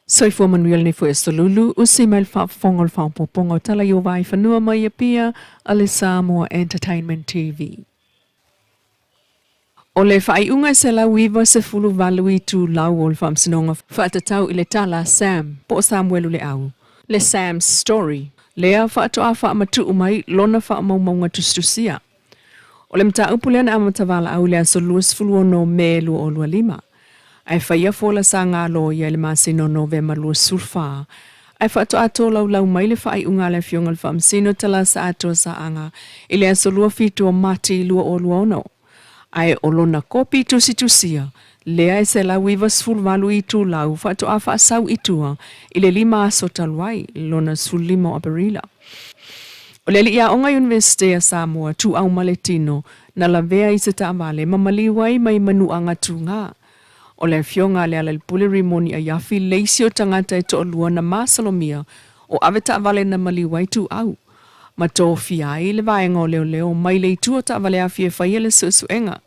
Soifua manuia lenei foi aso lulu, usi mai le faafofoga o le faaopoopoga o tala i o Vaaifanua mai Apia a le Samoa Entertainment TV. O le faaiuga e 198 itulau o le Faamasinoga faatatau i le tala a Sam po o Samuelu Leau, le Sam's Story, lea faatoa faamatuu mai lona faamaumauga tusitusia. O le mataupu lea na amata valaau i le aso 26 Me 2025, ae faia folasaga aloaia i le masina o Novema 24, ae faatoa tolaulau mai le faaiuga a le Afioga i le Faamasino Talasa Atoa Saaga i le aso 27 o Mati 2026. Ae o lona kopi tusitusia lea e 198 itulau faatoa faasau i tua i le 5 aso talu ai, lona 15 o Aperila. O le alii aoga Iunivesite a Samoa, Tuau Maletino, na lavea i se taavale ma maliu ai mai Manuaga Tuga. O le afioga a Lealailepule Rimoni Aiafi le isi o tagata e toalua na masalomia o ave taavale na maliu ai Tuau, ma tofia ai le vaega o leoleo mai le itu o taavaleafi e faia le suesuega.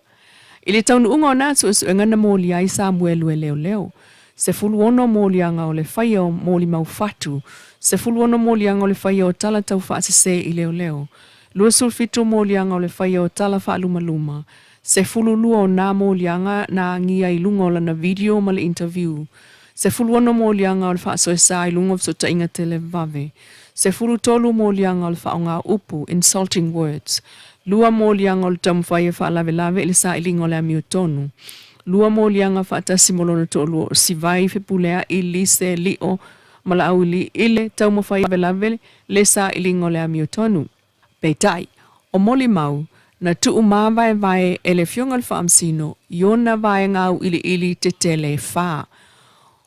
I le taunuuga o nā suesuega na molia ai Samuelu e leoleo, 16 moliaga o le faia o molimau fatu, 16 moliaga o le faia o tala taufaasese i leoleo, 27 moliaga o le faia o tala faalumaluma, 12 o nā moliaga na agia i luga o lana video ma le interview, 16 moliaga o le faasoesa i luga o fesootaiga televave, 13 moliaga o le faaaoga upu, insulting words, lua moliaga o le taumafai e faalavelave i le sailiga o le amiotonu, lua moliaga faatasi mo lona toalua o Sivai, Fepuleai, Lise, Lio ma Laauli i le taumafai e faalavelave le sailiga o le amiotonu. Peitai, o molimau, na tuumavaevae e le Afioga i le Faamasino i ona vaega auiliili tetele e fa.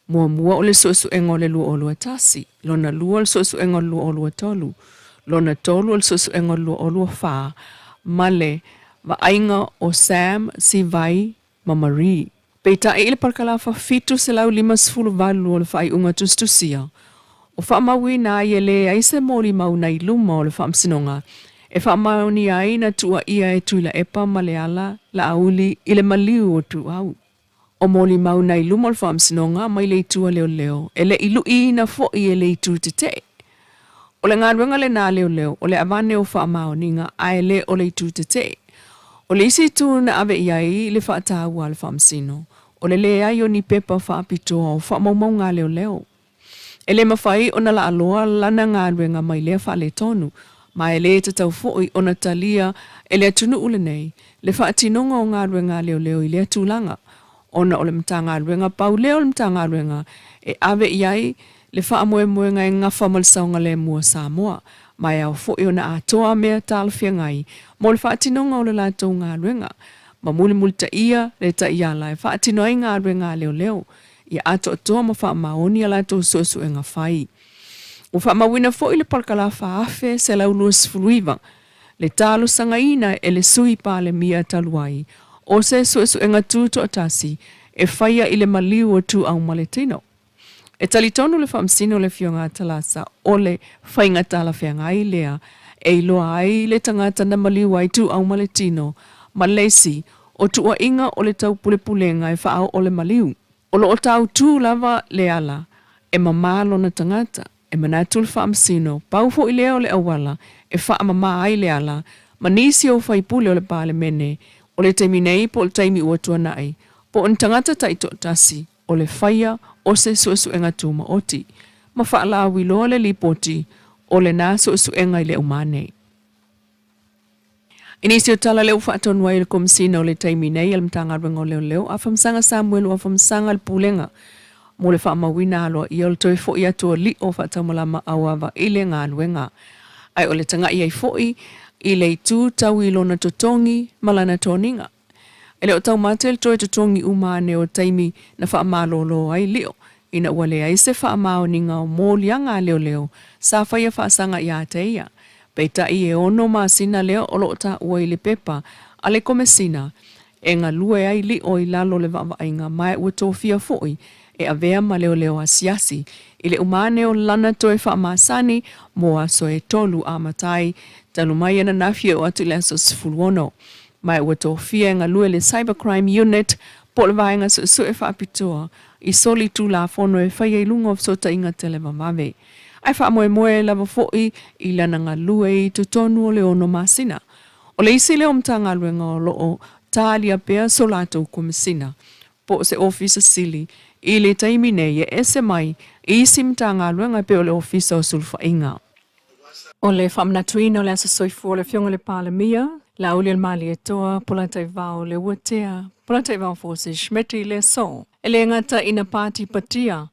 Muamua o le suesuega o le 2021, lona lua o le suesuega o le 2023, lona tolu o le suesuega o le 2024, ma le vaaiga o Sam, Sivai ma Marie. Peitai i le parakalafa 758 o le faaiuga tusitusia, o faamauina ai e leai se molimau na i luma o le Faamasinoga e faamaonia ai na tuuaia e Tuilaepa ma Leala Laauli i le maliu o Tuau. O molimau na i luma o le Faamasinoga mai le itu a leoleo e le i luiina foi e le itu tetee. O le galuega lena a leoleo o le avane o faamaoniga ae le o le itu tetee. O le isi itu na ave i ai le faataua a le Faamasino, o le leai o ni pepa faapitoa o faamaumauga a leoleo. E le mafai ona laaloa lana galuega mai lea faaletonu, ma e le tatau foi ona talia e le atunuu lenei le faatinoga o galuega a leoleo i lea tulaga, ona o le Matagaluega pau lea o le Matagaluega e ave i ai le faamoemoega e gafa ma le saogalemu o Samoa, ma e ao foi ona atoa mea talafeagai mo le faatinoga o le latou galuega, ma mulimulitaia le taiala e faatino ai galuega a leoleo ia atoatoa ma faamaoni a latou suesuega fai. Ua faamauina foi le palakalafa 1129, le talosagaina e le Sui Palemia talu ai o se suesuega tutoatasi e faia i le maliu o Tuau ma le Tino. E talitonu le Faamasino le Afioga a Talasa o le faiga talafeagai lea e iloa ai le tagata na maliu ai Tuau ma le Tino ma le isi o tuuaiga o le taupulepulega e faaoo le maliu. O lo o tautū lava le ala e mamā lona tagata, e manatu le Faamasino, pau foi lea o le auala e faamamā ai le ala ma nisi o faipule o le Palemene o le taimi nei po o le taimi ua tuanai, po o ni tagata taitoatasi o le faia o se suesuega tumaoti, ma faalauiloa le lipoti o lena suesuega i le uma nei. I nisi o tala lea ua faatonu ai e le Komesina o le taimi nei a le Matagaluega o Leoleo, Afamasaga Samuelu Afamasaga le Pulega mo le faamauina aloaia o le toe foi atu o Lio Faataumalama Auava i le galuega. Ae o le tagai ai foi i le itu tau i lona totogi ma lana toniga. E le o taumate le toe totogi uma ane o taimi na faamalolo ai Lio ina ua leai se faamaoniga o moliaga a leoleo sa faia faasaga ia te ia. Peitai e ono masina lea o lo o taua i le pepa a le Komesina e galue ai Lio i lalo o le vaavaaiga ma ua tofia foi e avea ma leoleo asiasi i le uma ane o lana toe faamasani mo aso e tolu amata ai talu mai ananafi e oo atu i le aso 16. Ma ua tofia e galue le Cyber Crime Unit po o le Vaega Suesue Faapitoa i solitulafono e faia i luga o fesootaiga televavave. Ae faamoemoe lava foi i lana galue i totonu o le 6 masina. O le isi lea o Matagaluega o lo o talia pea so latou Komesina po o se Ofisa Sili i le taimi nei e ese mai i isi Matagaluega e pei o le Ofisa o Sulufaiga. O le faamanatuina o le Aso Soifua o le Afioga i le Palemia, Laaulialemalietoa Polataivao Leuatea Polataivao Fosi Schmidt i le aso. E le gata ina patipatia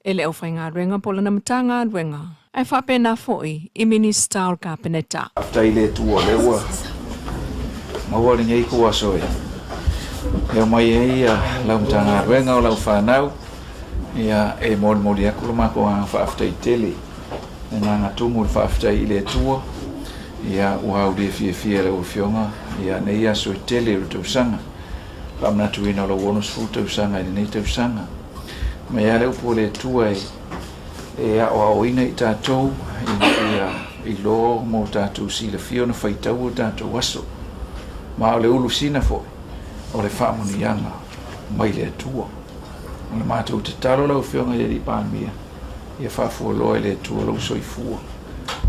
e le aufaigaluega po o lana Matagaluega, ae faapena foi i Minisita o le Kapeneta. Faafetai i le Atua o lea ua maua lenei ituaso e omai ai lau Matagaluega o lau fanau ia e molimoli atu le matou agaga faafetai tele, le agaga tumu o le faafetai i le Atua ia ua aulia fiafia e lau Afioga ia nei aso e tele o le tausaga, faamanatuina o lou 60 tausaga i lenei tausaga. Mai lava le upu a le Atua e aoaoina i tatou ina ia iloa ma o tatou silafia ona faitau o tatou aso. Ma o le ulusina foi o le faamanuiaga mai le Atua. O le matou tatalo lau Afioga i le Alii Palemia, ia faafualoa e le Atua lou soifua.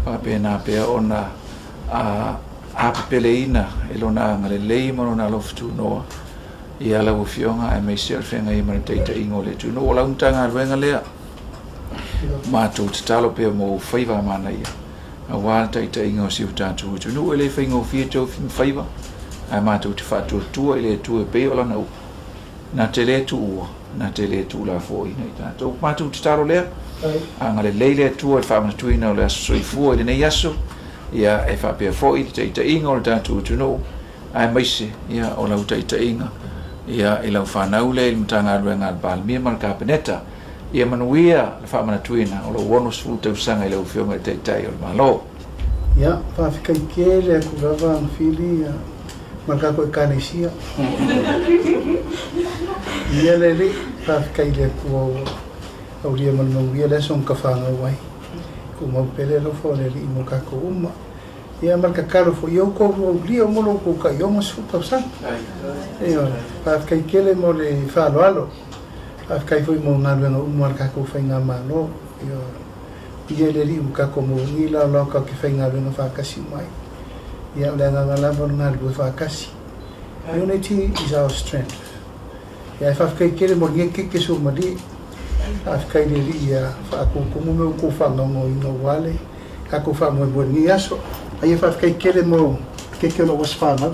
Faapena pea ona apepeleina e lona agalelei ma lona alofa tunoa ia lau Afioga aemaise o le feagai ma le taitaiga o le atunuu. O lau Matagaluega lea, matou tatalo pea mo ou faiva a manaia aua le taitaiga o si o tatou atunuu. E le faigofie tofi ma faiva, ae matou te faatuatua i le Atua e pei o lana upu, na te le tuua, na te le tuulafoaina i tatou. Matou tatalo lea, agalelei le Atua i le faamanatuina o le aso soifua i lenei aso, ia e faapea foi le taitaiga o le tatou atunuu, aemaise ia o lau taitaiga ia i lau fanau lea i le Matagaluega a le Palemia ma le Kapeneta. Ia manuia le faamanatuina o lou 60 tausaga i lau Afioga i le Taitai o le Malo. Ia, faafetai tele atu lava Fili ma le tatou Ekalesia. Ia le Alii, faafetai i le Atua ua aulia ma le manuia le aso na tafanau ai. Tumau pea le alofa o le Alii mo tatou uma. Ia ma le tatalo foi ia outou aulia uma lo outou tai 60 tausaga. Ioe, faafetai tele mo le faaaloalo. Faafetai foi mo galuega uma a le tatou faigamalo. Ioe. Ia le Alii ua tatou maua laolao tatou te faigaluega faatasi uma ai. Ia o le agaga lava o le galulue faatasi. Unity is our strength. Ia ae faafetai tele mo lenei keke suamalie. Faafetai i le Alii ia faatumutumu mea ua outou faagaogaoina aua le tatou faamoemoe i lenei aso. A ia faafetai tele mo keke o lou aso fanau.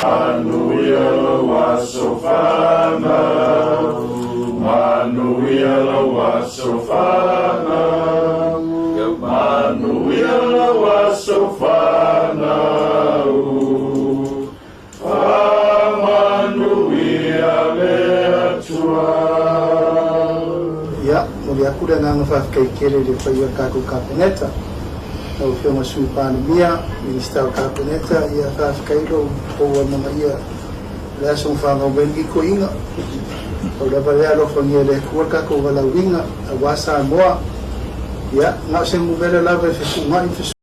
Manuia lou aso fanau, manuia lou aso fanau, manuia lou aso fanau. Faamanuia le Atua. Ia, momoli atu le agaga faafetai tele i le paia o le tatou Kapeneta, lau Afioga i le Sui Palemia, Minisita o le Kapeneta, ia faafetai lo outou amanaia i le aso na fanau mai ai lenei toeaina. Pau lava lea alofagia e le Atua le tatou valaauina aua Samoa. Ia, na o se numera lava e fetuunai ma fesuiai.